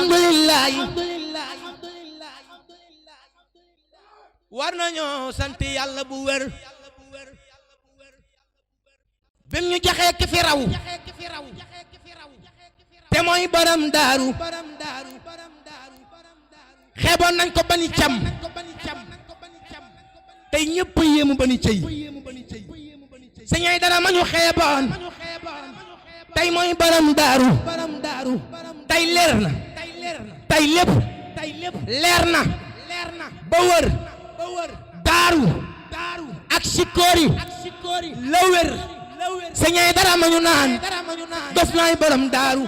alhamdulillah war nañoo sant yàlla bu wér bim ñu joxee ki fi raw te mooy borom daaru xeeboon nañ ko bani cam tey ñëpp yéemu bani cey sëñ Aidara ma ñu xeeboon tey mooy borom daaru tey leer na tey lépp leer na ba wër daaru ak sikkoori la wér sëñ Aidara ma ñu naan dof naay borom daaru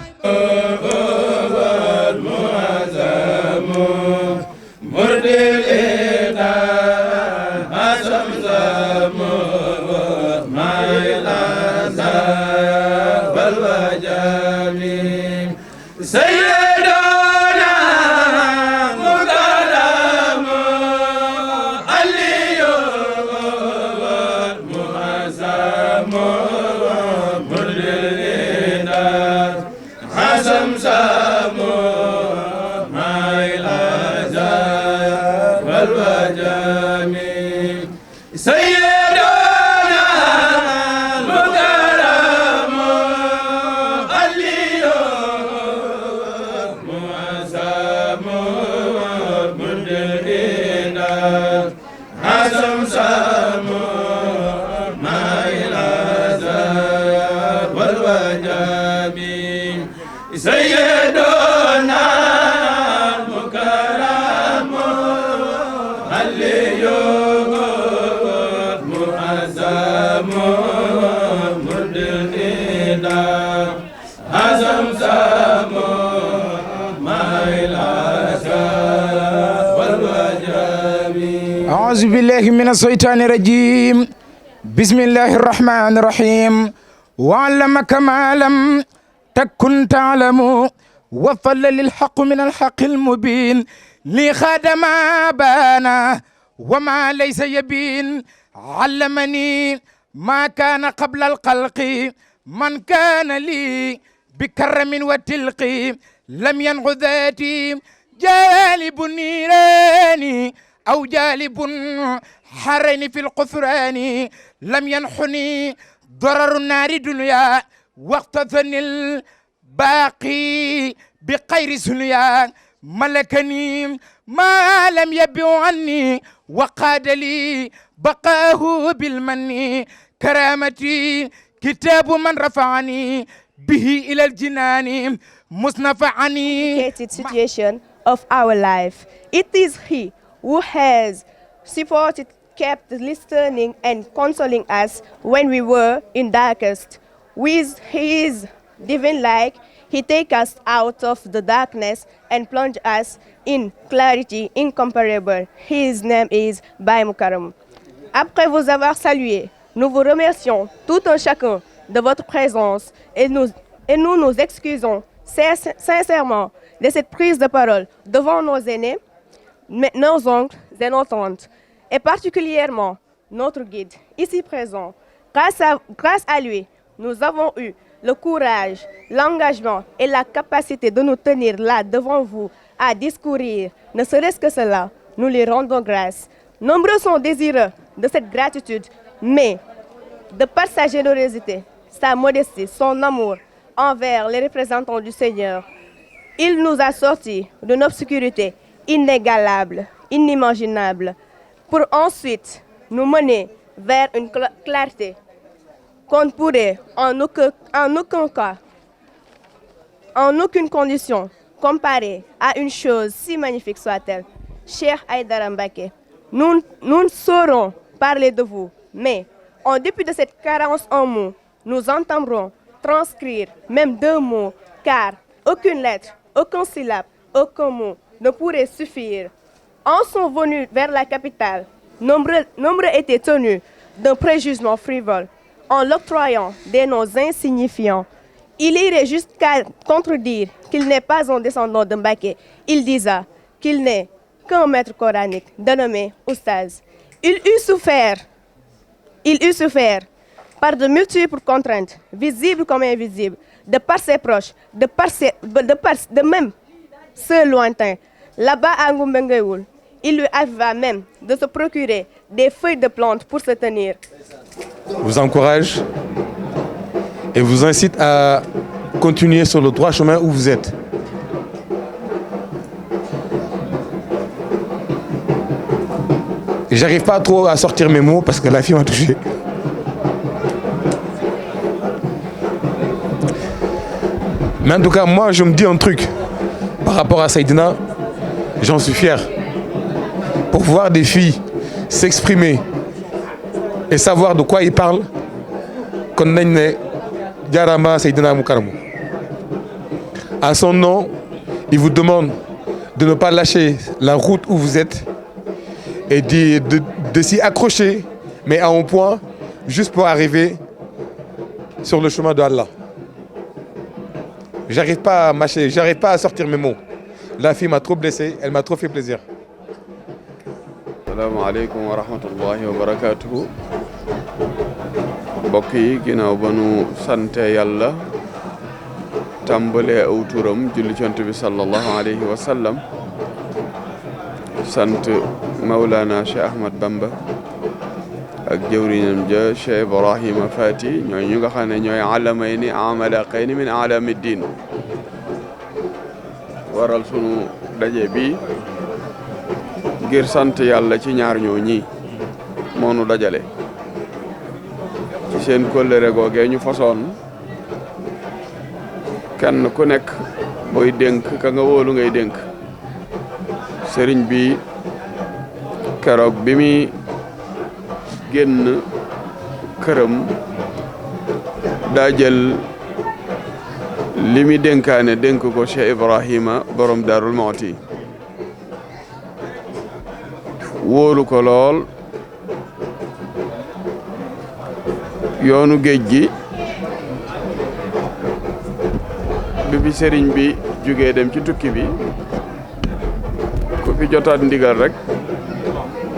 أعوذ بالله من الشيطان الرجيم بسم الله الرحمن الرحيم وعلمك ما لم تكن تعلم وفل للحق من الحق المبين لخادم ما بان وما ليس يبين علمني ما كان قبل الخلق من كان لي بكرم وتلق لم ينغ ذاتي جالب النيران أو جالب حرين في القثران لم ينحني ضرر النار دنيا واقتثني الباقي بخير سنيا ملكني ما لم يبع عني وقاد لي بقاه بالمن كرامتي كتاب من رفعني به إلى الجنان مصنفعني situation of our life. It is He who has supported, kept listening and consoling us when we were in darkest. With His divine light, He takes us out of the darkness and plunge us in clarity incomparable. His name is Baye Moukaram. Après vous avoir salué, nous vous remercions tout un chacun de votre présence et nous nous excusons sincèrement de cette prise de parole devant nos aînés, nos oncles et nos tantes, et particulièrement notre guide ici présent. Grâce à lui, nous avons eu le courage, l'engagement et la capacité de nous tenir là devant vous à discourir. Ne serait-ce que cela, nous lui rendons grâce. Nombreux sont désireux de cette gratitude, mais de par sa générosité, sa modestie, son amour envers les représentants du Seigneur, il nous a sortis d'une obscurité inégalable, inimaginable, pour ensuite nous mener vers une clarté qu'on ne pourrait en aucun cas, en aucune condition, comparer à une chose si magnifique soit-elle. Cher aidara mbacke, nous ne saurons parler de vous, mais en dépit de cette carence en mots, nous entendrons transcrire même 2 mots, car aucune lettre, aucun syllabe, aucun mot ne pourrait suffire. En sont venus vers la capitale, nombreux étaient tenus d'un préjugement frivole, en l'octroyant des noms insignifiants. Il irait jusqu'à contredire qu'il n'est pas un descendant de Mbacke. Il disait qu'il n'est qu'un maître coranique dénommé Oustaz. Il eut souffert par de multiples contraintes, visibles comme invisibles, de par ses proches, de même ceux lointains. Là-bas à Ngoumbengewul, il lui arriva même de se procurer des feuilles de plantes pour se tenir. Vous encourage et vous incite à continuer sur le droit chemin où vous êtes. J'arrive pas trop à sortir mes mots parce que la fille m'a touché. Mais en tout cas, moi, je me dis un truc par rapport à Seydina, j'en suis fier. Pour voir des filles s'exprimer et savoir de quoi ils parlent, kon nañ ne jaarama Seydina Moukaramou. À son nom, il vous demande de ne pas lâcher la route où vous êtes et de s'y accrocher, mais à un point, juste pour arriver sur le chemin de Allah. J'arrive pas à mâcher, j'arrive pas à sortir mes mots. La fille m'a trop blessé, elle m'a trop fait plaisir. Assalamu alaikum wa rahmatullahi wa barakatuhu. Mbokk yi ginnaaw ba nu sante yàlla tàmbalee aw turam julli ci Yonent bi sallallahu alayhi wa sallam sant Mawlana Cheikh Ahmad Bamba ak jëwriñam ja Cheikh Ibrahima Fati ñooy ñu nga xam ne ñooy alamayni amalaqayni min alami diin waral sunu daje bi ngir sant yàlla ci ñaar ñoo ñi moo nu dajale ci seen kóllëre googee ñu façon kenn ku nekk booy dénk ka nga wóolu ngay dénk sëriñ bi keroog bi muy génn këram daa jël li muy dénkaane dénk ko Cheikh Ibrahima borom Darou Mouhty wóolu ko lool yoonu géej gi bi sëriñ bi jugee dem ci tukki bi ku fi jotaat ndigal rek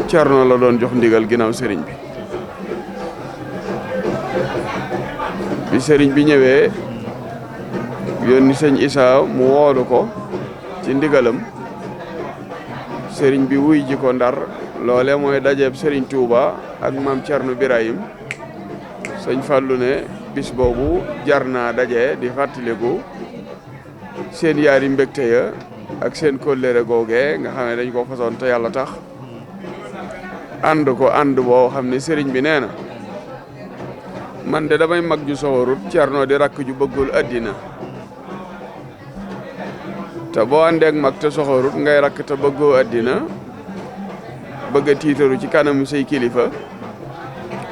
Cerno la doon jox ndigal ginnaaw sëriñ bi sëriñ bi ñëwee yónni sëñ Isaa mu woolu ko ci ndigalam sëriñ bi wuy ji ko Ndar loole mooy dajeeb sëriñ Touba ak maam Cerno Birahim sëñ Fàllu ne bis boobu jar naa daje di fàttaliku seen yaari mbégte ya ak seen kóllëre googee nga xam ne dañ ko façon te yàlla tax ànd ko ànd boo xam ne sëriñ bi nee na man de damay mag ju sowarut Cerno di rakk ju bëggul addina te boo àndeek mag te soxorut ngay rakk te bëggoo addina bëgg a tiitaru ci kanamu say kilifa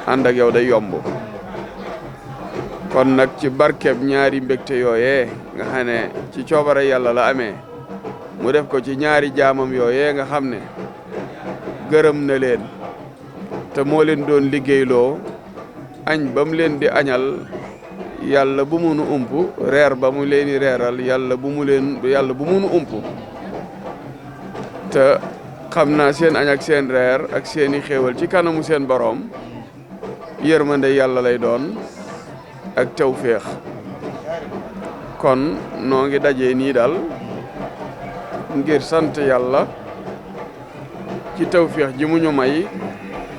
ànd ak yow day yomb kon nag ci barkeb ñaari mbégte yooyee nga xam ne ci coobare yàlla la amee mu def ko ci ñaari jaamam yooyee nga xam ne gërëm na leen te moo leen doon liggéeyloo añ ba mu leen di añal yàlla bu munu ump reer ba mu leen di reeral yàlla bu munu ump te xam naa seen añ ak seen reer ak seeni xéewal ci kanamu seen boroom yërmande yàlla lay doon ak tawféex kon noo ngi dajee nii daal ngir sant yàlla ci tawféex ji mu ñu may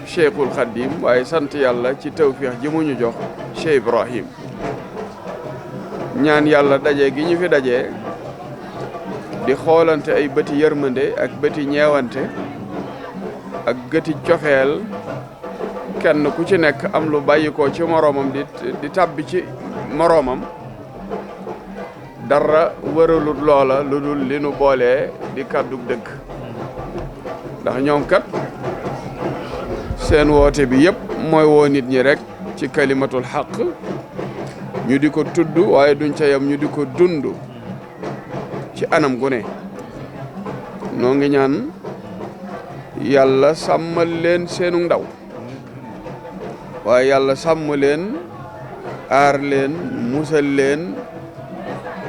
Cheikhul Khadim waaye sant yàlla ci tawféex ji mu ñu jox Cheikh Ibrahim ñaan yàlla daje gi ñu fi daje di xoolante ay bëti yërmande ak bëti ñeewante ak gëti cofeel kenn ku ci nekk am lu bàyyi ko ci moroomam di tàbbi ci moroomam dara wëralut loola lu dul li nu boolee di kàddug dëgg ndax ñoom kat seen woote bi yëpp mooy woo nit ñi rek ci kalimatul xaq ñu di ko tudd waaye duñ ca yam ñu di ko dund ci anam gu ne noo ngi ñaan yàlla sàmmal leen seenu ndaw waaye yàlla sàmm leen aar leen musal leen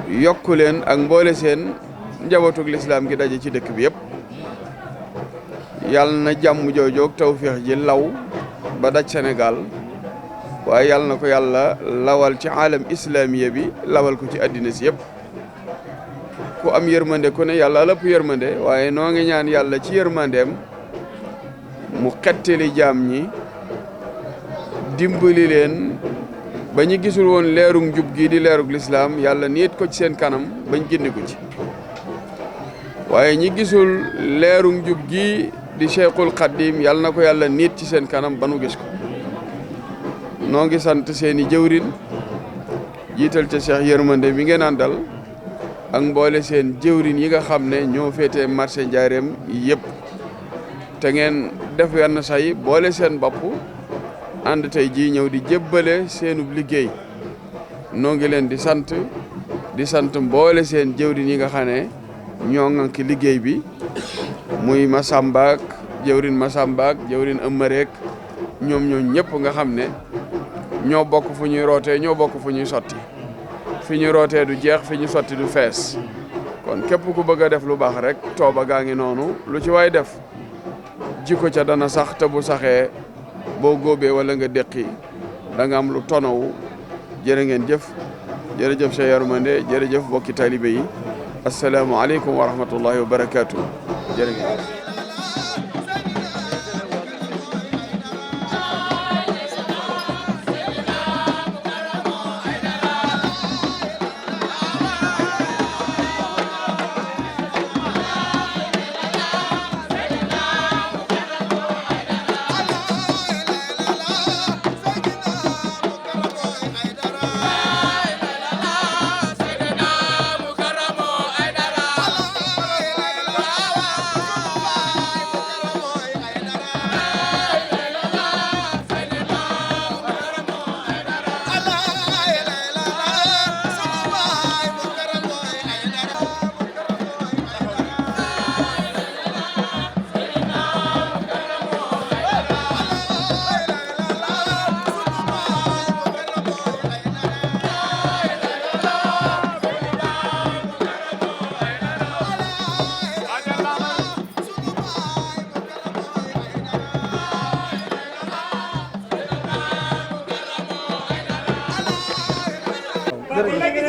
yokku leen ak mboole seen njabootug lislaam gi daje ci dëkk bi yëpp yàlla na jàmm joojoog tawféex ji law ba daj Sénégal waaye yàlla na ko yàlla lawal ci aalam islamiya bi lawal ko ci addina si yëpp ku am yërmande ku ne yàlla lépp yërmande waaye noo ngi ñaan yàlla ci yërmandeem mu xettali jaam ñi dimbali leen ba ñu gisul woon leerug njub gi di leerug lislaam yàlla niit ko ci seen kanam bañ gindiku ci waaye ñi gisul leerug njub gi di cheikhul xaddim yàlla na ko yàlla niit ci seen kanam ba nu gis ko noo ngi sant seeni jëwrin jiital ca cheikh yërmande mi ngeen àndal ak mboole seen jëwrin yi nga xam ne ñoo féetee marché njaareem yëpp te ngeen def wenn say boole seen bopp ànd tey jii ñëw di jébbale seenub liggéey noo ngi leen di sant mboole seen jëwrin yi nga xam ne ñoo ŋànk liggéey bi muy Masamba ak jëwrin Masamba ak jëwrin Ëmmareek ñoom ñëpp nga xam ne ñoo bokk fu ñuy rootee ñoo bokk fu ñuy sotti fi ñu rootee du jeex fi ñu sotti du fees kon képp ku bëgg a def lu baax rek tooba gaa ngi noonu lu ci waay def jikko ca dana sax te bu saxee boo góobee wala nga déqi da nga am lu tonowu jërë ngeen jëf jërëjëf Cheikh Yërmande jërëjëf bokki talibe yi asalaamaaleykum wa rahmatullahi wa barakaatu jërë ngeen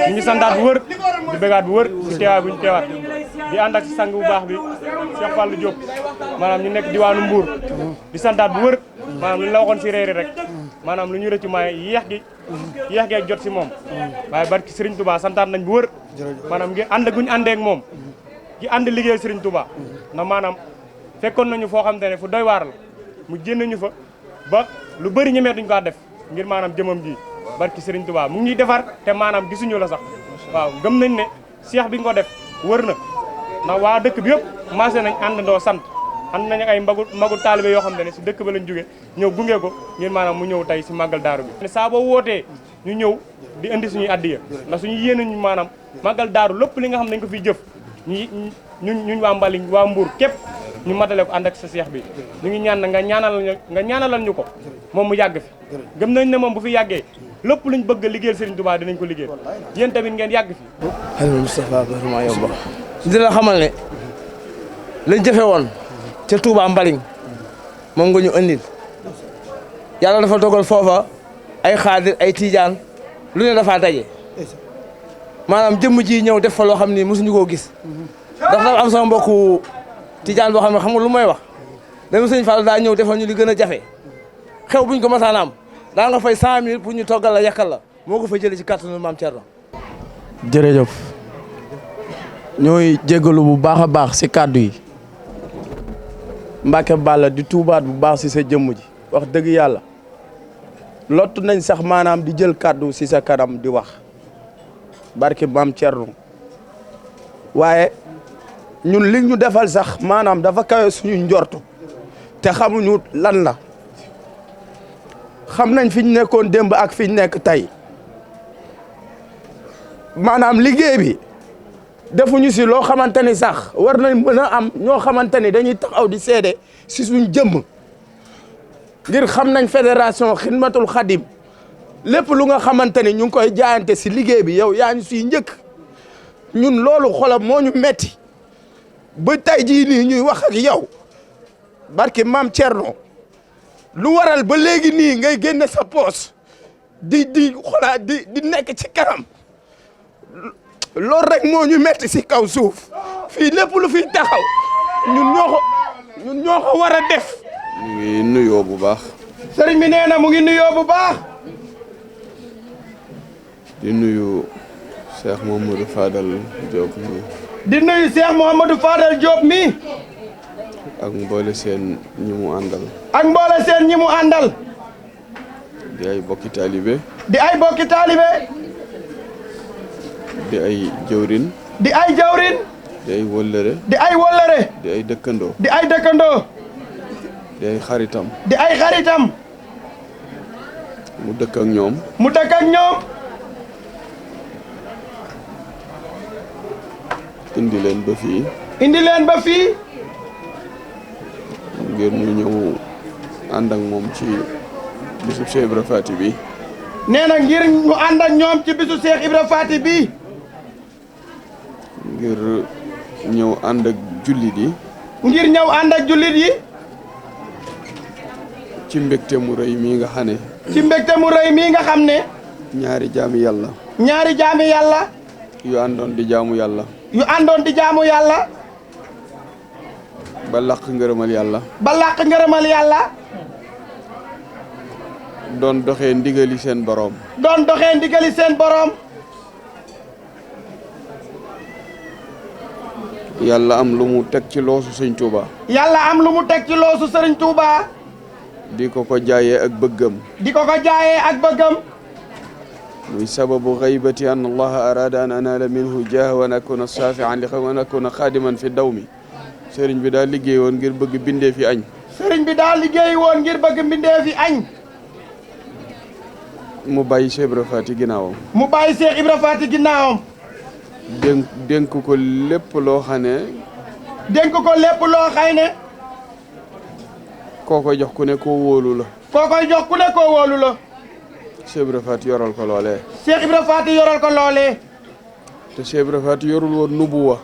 ñu ngi santaat bu wër di bëggaat bu wër ci teewaay bu ñu teewaat di ànd ak sang bu baax bi Cheikh Fallou Diop maanaam ñu nekk diwaanu Mbour di santaat bu wër maanaam lu ñu la waxoon si réeri rek maanaam lu ñu rëcc maay yéex gi ak jot si moom waaye barki Serigne Touba santaat nañ bu wër maanaam ngi ànd guñu àndee ak moom gi ànd liggéey Serigne Touba ndax maanaam fekkoon nañu foo xam te ne fu doy waar la mu génn ñu fa ba lu bëri ñemee duñ ko def ngir maanaam jëmam ji barki Serigne Touba mu ngi ñuy defar te maanaam gisuñu la sax waaw gëm nañ ne Cheikh bi nga ko def wër na ndax waa dëkk bi yëpp maase nañ àndandoo sant ànd nañ ay magu taalibe yoo xam ne si dëkk ba lañ jóge ñëw gunge ko ngir maanaam mu ñëw tey si màggal daaru bi saa boo wootee ñu ñëw di indi suñuy addiya ndax suñu yéene ñu maanaam màggal daaru lépp li nga xam ne dañ ko fiy jëf ñun waa Mbali waa Mbour képp ñu matale ko ànd ak sa Cheikh bi ñu ngi ñaan na nga ñaanalal ñu ko moom mu yàgg fi gëm nañ ne moom bu fi yàggee lépp luñ bëgg a liggéeyal Serigne Touba dinañ ko liggéey yéen tamit ngeen yàgg fi xalifa Moustapha Barma yobba di la xamal ne lañ jëfe woon ca Touba Mbaling moom nga ñu andil yàlla dafa dogal foofa ay xaadir ay tiijaan lu ne dafa daje maanaam jëmm ji ñëw def fa loo xam ni mosuñu koo gis ndax dafa am sama mbokku tiijaan boo xam ne xam nga lu may wax dama sëñ Fall daa ñëw defal ñu li gën a jafe xew buñ ko masaan am daa nga fay 100 000 pour ñu toggal la yàkkal la moo ko fa jëlee ci kàttanu maam Thierno. jërëjëf ñooy jégalu bu baax a baax si kàddu yi Mbacke Balla di tuubaat bu baax si sa jëmm ji wax dëgg yàlla lottu nañ sax maanaam di jël kàddu si sa kanam di wax barke maam Thierno waaye ñun li ñu defal sax maanaam dafa kawe suñu njortu te xamuñu lan la. xam nañ fi ñu nekkoon démb ak fi ñu nekk tey maanaam liggéey bi defuñu si loo xamante ni sax war nañ mën a am ñoo xamante ni dañuy taxaw di seede si suñ jëmm ngir xam nañ fédération Xidmatul Xadim lépp lu nga xamante ni ñu ngi koy jaayante si liggéey bi yow yaa ñu siy njëkk ñun loolu xolam moo ñu metti ba tey jii nii ñuy wax ak yow barke maam Thierno lu waral ba léegi nii ngay génne sa poos di nekk ci kanam loolu rek moo ñu metti si kaw suuf fii lépp lu fiy taxaw ñun ñoo ko war a def. ñu ngi nuyoo bu baax. sëriñ bi nee na mu ngi nuyoo bu baax. di nuyu Cheikh Mouhamadou Fadal Diop mi. di nuyu Cheikh Mouhamadou Fadal Diop mi. ak mboole seen ñi mu àndal. ak mboole seen ñi mu àndal. di ay bokki taalibe. di ay bokki taalibe. di ay jëwrin. di ay jawrin. di ay wëllëre. di ay wëllëre. di ay dëkkandoo. di ay dëkkandoo. di ay xaritam. di ay xaritam. mu dëkk ak ñoom. mu dëkk ak ñoom. indi leen ba fii. indi leen ba fii. ngir ñu ñëw ànd ak moom ci bisu Cheikh Ibra Faty bi. nee na ngir ñu ànd ak ñoom ci bisu Cheikh Ibra Faty bi. ngir ñëw ànd ak jullit yi. ngir ñëw ànd ak jullit yi. ci mbégte mu rëy mii nga xam ne. ci mbégte mu rëy mii nga xam ne. ñaari jaami yàlla. ñaari jaami yàlla. yu àndoon di jaamu yàlla. yu àndoon di jaamu yàlla. ba làq ngërëmal yàlla. ba làq ngërëmal yàlla. doon doxee ndigali seen boroom. doon doxee ndigali seen boroom. yàlla am lu mu teg ci loosu sëñ Touba. yàlla am lu mu teg ci loosu sëriñ Touba. di ko jaayee ak bëggam. di ko jaayee ak bëggam. muy sababu xaybati an allaha arada an anaala minhu jaaha wa an akuna saafian li wa an akuna xaadiman fi daw mi. sëriñ bi daal liggéey woon ngir bëgg bindee fi añ. sëriñ bi daal liggéey woon ngir bëgg bindee fi añ. mu bàyyi Cheikh Ibra Faty ginnaawam. mu bàyyi Cheikh Ibra Faty ginnaawam. dénk ko lépp loo xam ne. dénk ko lépp loo xay ne. koo koy jox ku ne koo wóolu la. koo koy jox ku ne koo wóolu la. Cheikh Ibra Faty yoral ko loolee. Cheikh Ibra Faty yoral ko loolee. te Cheikh Ibra Faty yorul woon nubuwa.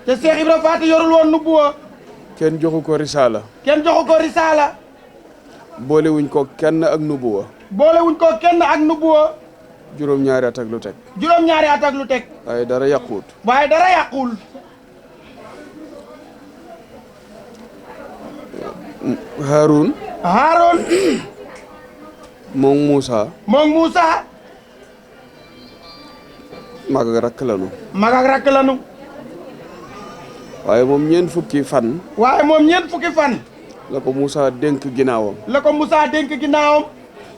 te Cheikh Ibra Faty yorul woon nubuwa. kenn joxu ko risaala. kenn joxu ko risaala. boolewuñ ko kenn ak nubuwa. boolewuñ ko kenn ak nubuwa. juróom-ñaari at ak lu teg. juróom-ñaari at ak lu teg. waaye dara yàquut. waaye dara yàquul. Haroun. Haroun. moom Moussa. moom Moussa. mag ak rakk lanu. mag ak rakk lanu. waaye moom ñeent fukki fan. waaye moom ñeent fukki fan. la ko Moussa dénk ginnaawam. la ko Moussa dénk ginnaawam.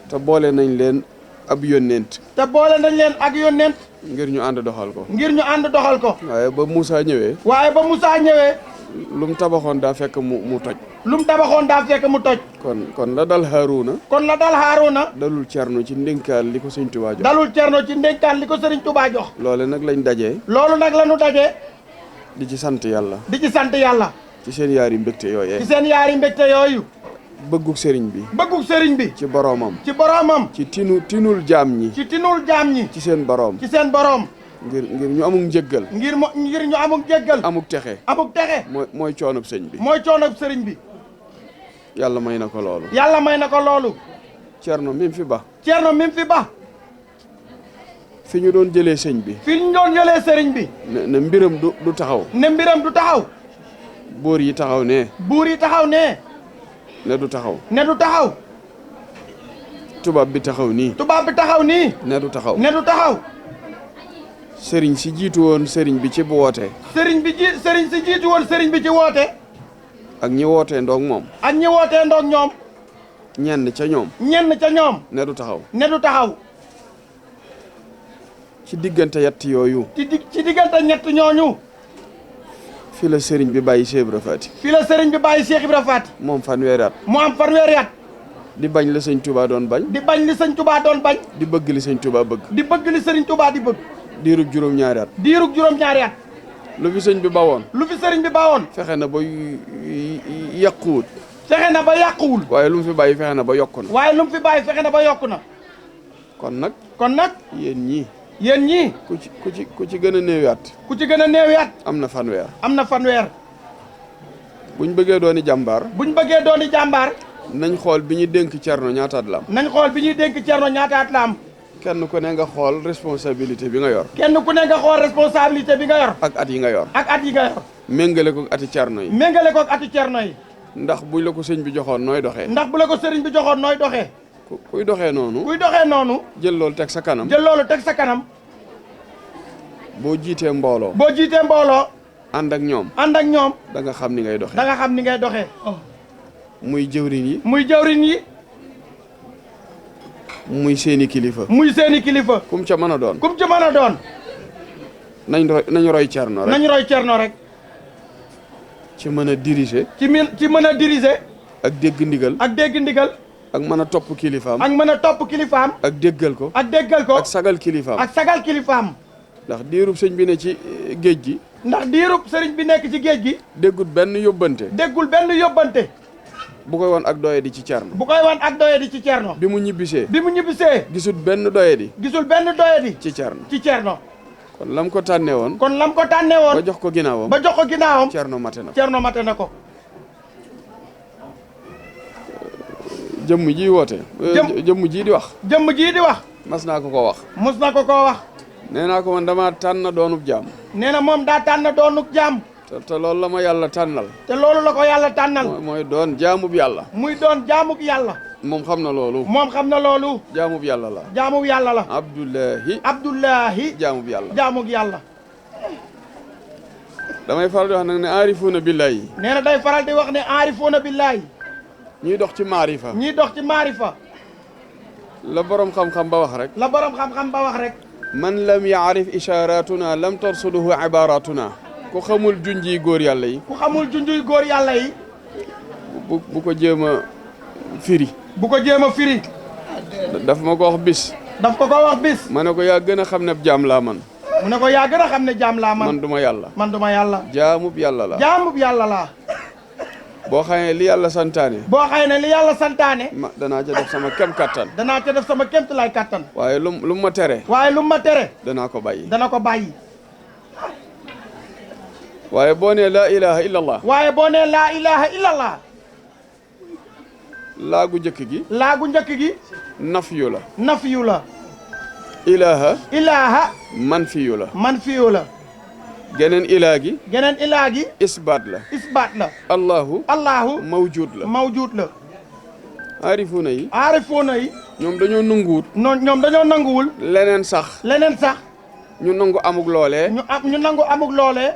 te boole nañ leen ab yónneent. te boole nañ leen ak yónneent. ngir ñu ànd doxal ko. ngir ñu ànd doxal ko. waaye ba Moussa ñëwee. waaye ba Moussa ñëwee. lu mu tabaxoon daa fekk mu toj. lu mu tabaxoon daa fekk mu toj. kon la dal Harouna. kon la dal Harouna. dalul Cerno ci ndénkaan li ko sëñ Touba jox. dalul Cerno ci ndénkaan li ko sëriñ Touba jox. loole nag lañ dajee. loolu nag la ñu dajee. di ci sant yàlla. di ci sant yàlla. ci seen yaari mbégte yooyee. ci seen yaari mbégte yooyu. bëggug sëriñ bi. bëggug sëriñ bi. ci boroomam. ci boroomam. ci tinul jaam ñi. ci tinul jaam ñi. ci seen boroom. ci seen boroom. ngir ñu amuk njëggal. ngir ñu amuk njëggal. amuk texe. amuk texe. mooy coonub sëñ bi. mooy coonub sëriñ bi. yàlla may na ko loolu. yàlla may na ko loolu. Cerno mi fi ba. Cerno mi fi ba. fi ñu doon jëlee sëñ bi. fi ñu doon jëlee sëriñ bi. ne mbiram du taxaw. ne mbiram du taxaw. buur yi taxaw ne. buur yi taxaw ne. ne du taxaw. ne du taxaw. tubaab bi taxaw nii. tubaab bi taxaw nii. ne du taxaw. ne du taxaw. sëriñ si jiitu woon sëriñ bi ci bu woote. sëriñ si jiitu woon sëriñ bi ci woote. ak ñi wootee ndoog moom. ak ñi wootee ndoog ñoom. ñenn ca ñoom. ñenn ca ñoom. ne du taxaw. ne du taxaw. ci diggante yett yooyu. ci diggante ñett ñooñu. fi la sëriñ bi bàyyi Cheikh Ibra Faty. fi la sëriñ bi bàyyi Cheikh Ibra Faty. moom fanweeri at. mu am fanweeri at. di bañ la sëñ Touba doon bañ. di bañ li sëñ Touba doon bañ. di bëgg li sëñ Touba bëgg. di bëgg li sëriñ Touba di bëgg. diirug juróom-ñaari at. diirug juróom-ñaari at. lu fi sëñ bi bawoon. lu fi sëriñ bi bawoon. fexe na ba yàquwut. fexe na ba yàquwul. waaye lu mu fi bàyyi fexe na ba yokku na. waaye lu mu fi bàyyi fexe na ba yokku na. kon nag. yéen ñii. yéen ñii. ku ci gën a néewi at. ku ci gën a néewi at. am na fanweer. am na fanweer. buñ bëggee dooni jàmbaar. buñ bëggee dooni jàmbaar. nañ xool bi ñuy dénk Cerno ñaata at la am. nañ xool bi ñuy dénk Cerno ñaata at la am. kenn ku ne nga xool responsabilité bi nga yor. kenn ku ne nga xool responsabilité bi nga yor. ak at yi nga yor. ak at yi nga yor. méngale ko ati cerno yi. méngale ko ati cerno yi. ndax buñ la ko sëñ bi joxoon nooy doxee. ndax bu la ko sëriñ bi joxoon nooy doxee. kuy doxee noonu. kuy doxee noonu. jël loolu teg sa kanam. jël loolu teg sa kanam. boo jiitee mbooloo. boo jiitee mbooloo. ànd ak ñoom. ànd ak ñoom. da nga xam ni ngay doxee. da nga xam ni ngay doxee. muy jëwriñ yi. muy jëwriñ yi. muy seeni kilifa. muy seeni kilifa. kum ca mën a doon. kum ca mën a doon. nañu roy cerno rek. nañu roy cerno rek. ci mën a diriger. ci mën a diriger. ak dégg ndigal. ak dégg ndigal. ak mën a topp kilifaam. ak mën a topp kilifaam. ak déggal ko. ak déggal ko. ak sagal kilifaam. ak sagal kilifaam. ndax diirub sëñ bi ne ci géej gi. ndax diirub sëriñ bi nekk ci géej gi. déggul benn yóbbante. déggul benn yóbbante. bu koy wan ak doye di ci cerno. bu koy wan ak doye di ci cerno. bi mu ñibbisee. gisul benn doye di. gisul benn doye di. ci cerno. ci cerno. kon lam ko tànnee woon. ba jox ko ginnaawam. cerno mate na ko. cerno mate na ko. jëmm ji woote. jëmm ji di wax. jëmm jii di wax. mas naa ko koo wax. mos na ko koo wax. nee naa ko man dama tànn doonub jaam. nee na moom daa tànn doonub jaam. te loolu la ma yàlla tànnal. te loolu la ko yàlla tànnal. mooy doon jaamub yàlla. muy doon jaamub yàlla. moom xam na loolu. moom xam na loolu. jaamub yàlla la. jaamub yàlla la. Abdullahi. jaamub yàlla. jaamub yàlla. damay faral di wax nag ne aarifuuna billaahi. nee na day faral di wax ne aarifuuna billaahi. ñuy dox ci maarifa. ñuy dox ci maarifa. la borom xam-xam ba wax rek. la borom xam-xam ba wax rek. man lam yaarif isharatuna lam tarsuduhu ibaratuna. ku xamul junjiy góor yàlla yi. ku xamul junjiy góor yàlla yi. bu ko jéem a firi. bu ko jéem a firi. daf ma ko wax bis. daf ko wax bis. ma ne ko yaa gën a xam ne jaam laa man. mu ne ko yaa gën a xam ne jaam laa man. man duma yàlla. man duma yàlla. jaamub yàlla la. jaamub yàlla laa. boo xamee li yàlla santaane. boo xamee ne li yàlla santaane. danaa ca def sama kem kattan. danaa ca def sama kéemtulaay kattan. waaye lu ma tere. waaye lu ma tere. danaa ko bàyyi. dana ko bàyyi. waaye boo nee laa ilaha illallah. waaye boo nee laa ilaha illallah. laagu njëkk gi. laagu njëkk gi. nafyu la. nafyu la. ilaha. ilaha. manfiyu la. manfiyu la. geneen ilaa gi. geneen ilaa gi. isbaat la. isbaat la. allahu. allahu. mawjud la. mawjud la. aarifuuna yi. aarifuuna yi. ñoom dañoo nanguwut. ñoom dañoo nanguwul. leneen sax. leneen sax. ñu nangu amug loolee. ñu nangu amug loolee.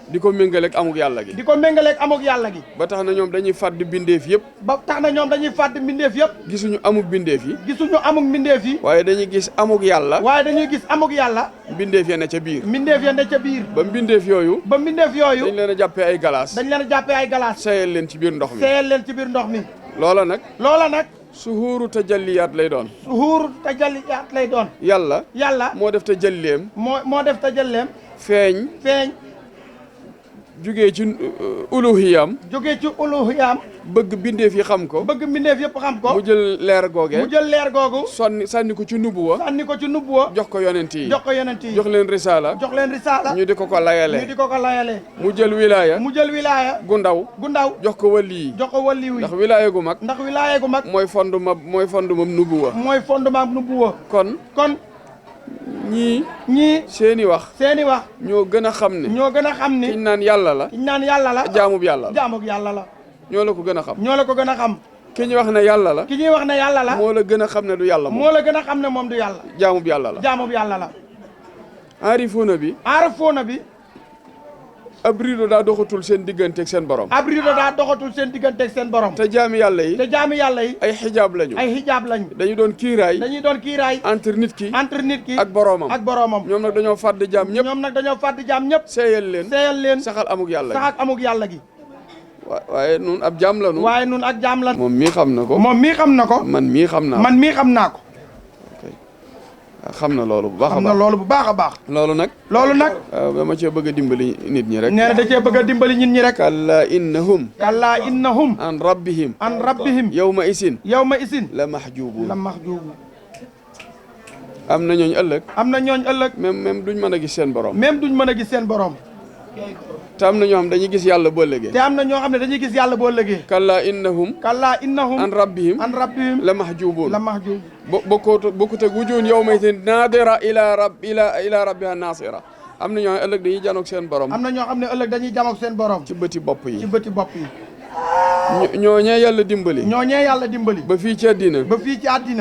di ko méngaleeg amug yàlla gi. di ko méngaleeg amug yàlla gi. ba tax na ñoom dañuy fàdd bindeef yëpp. ba tax na ñoom dañuy fàdd bindeef yëpp. gisuñu amug bindeef yi. gisuñu amug bindeef yi. waaye dañuy gis amug yàlla. waaye dañuy gis amug yàlla. bindeef ya ne ca biir. bindeef ya ne ca biir. ba bindeef yooyu. dañ leen a jàppee ay galaas. seeyal leen ci biir ndox mi. seeyal leen ci biir ndox mi. loola nag. suhuuru tajalliyaat lay doon. suhuuru tajalliyaat lay doon. yàlla. moo def tajalleem. moo def tajalleem. feeñ. jugee ci uluhiyam. bëgg bindeef yi xam ko. mu jël leer googu. sànni ko ci nubuwa. jox ko yonent yi. jox leen risaala. ñu di ko layale. mu jël wilaaya. gu ndaw. jox ko wali yi. ndax wilaaya gu mag. mooy fondement nubuwa. kon. ñii seeni wax ñoo gën a xam ne kiñ naan yàlla la jaamub yàlla la ñoo la ko gën a xam ki ñu wax ne yàlla la moo la gën a xam ne du yàlla moom du yàlla jaamub yàlla la aarifuuna bi ab rido daa doxatul seen digganteeg seen borom. te jaami yàlla yi. ay xijaab lañu. dañu doon kiiraay. entre nit ki. ak boromam. ñoom nag dañoo fàdd jaam ñëpp. seeyal leen. saxal amug yàlla gi. waaye nun ab jaam la nu. moom mii xam na ko. man mii xam naa ko. xam na loolu bu baax a baax. loolu nag. dama cee bëgg a dimbali nit ñi rek. nee na da cee bëgg a dimbali nit ñi rek. kallaa innahum. an rabbihim. yawma isin. la mahjuubun. am na ñooñ ëllëg. même duñ mën a gis seen borom. te am na ñoo xam dañuy gis yàlla boo ëllëgee. te am na ñoo xam ne dañuy gis yàlla boo ëllëgee. kallaa innahum an rabbihim la mahjubuun. bokkut ak wujuun yawmaytin naadira ila rabbiha naasira. am na ñoo xam ne ëllëg dañuy janoog seen borom. am na ñoo xam ne ëllëg dañuy janoog seen borom. ci bëti bopp yi. ñooñee yàlla dimbali. ba fii ci àddina.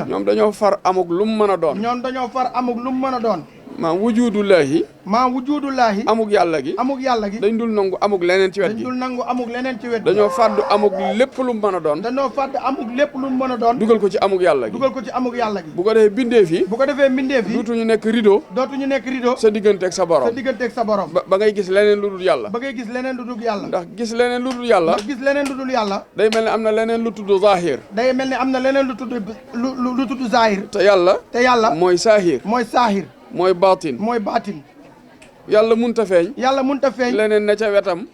ñoom dañoo far amuk lu mu mën a doon. maam wujudullahi amuk yàlla gi dañ dul nangu amuk leneen ci wet gi dañoo fàddu amuk lépp lu mu mën a doon dugal ko ci amuk yàlla gi bu ko defee bindeef yi dootuñu nekk rideau sa digganteeg sa borom ba ngay gis leneen lu dul yàlla ndax gis leneen lu dul yàlla day mel ne am na leneen lu tudd zahir te yàlla mooy saahir mooy baatin yàlla munta feeñ leneen na ca wetam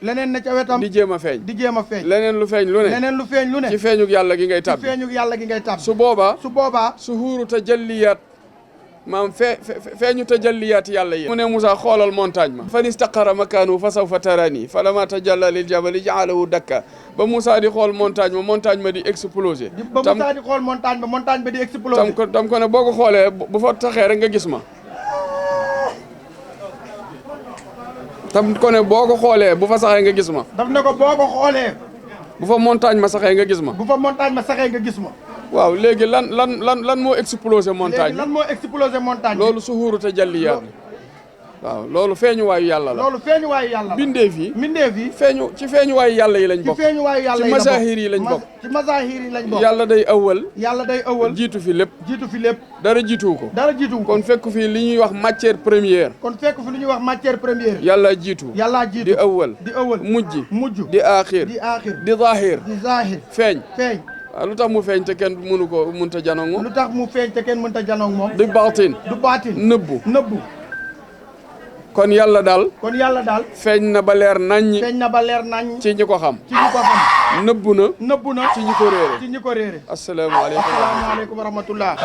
di jéem a feeñ leneen lu feeñ lu ne ci feeñug yàlla gi ngay tàbbi su boobaa suhuuru tajalliyaat maam feeñu tajalliyaat yàlla yi mu ne Moussa xoolal montagne ma fan istaqara makaanu fa sawfa tarani fa lama tajalla lil jabali ja'alahu dakka ba Moussa di xool montagne ma di exploser tam ko ne boo ko xoolee bu fa taxee rek nga gis ma tam ko ne boo ko xoolee bu fa saxee nga gis ma. daf ne ko boo ko xoolee. bu fa montagne ma saxee nga gis ma. waaw léegi lan moo explosé montagne. loolu suhuuru tajalliyaat waaw loolu feeñuwaayu yàlla la. bindeef yi feeñuwaayu yàlla yi lañ bokk. ci masaahir yi lañ bokk. yàlla day awwal. jiitu fi lépp. dara jiituwu ko. kon fekk fi li ñuy wax matière première. yàlla jiitu. di awwal. mujj. di aaxir. di zaahir. feeñ. waaw lu tax mu feeñ te kenn mënta janoog moom. di baatin. nëbbu. kon yàlla daal feeñ na ba leer naññi ci ñi ko xam nëbbu na ci ñi ko réere asalaamaaleykum wa rahmatullah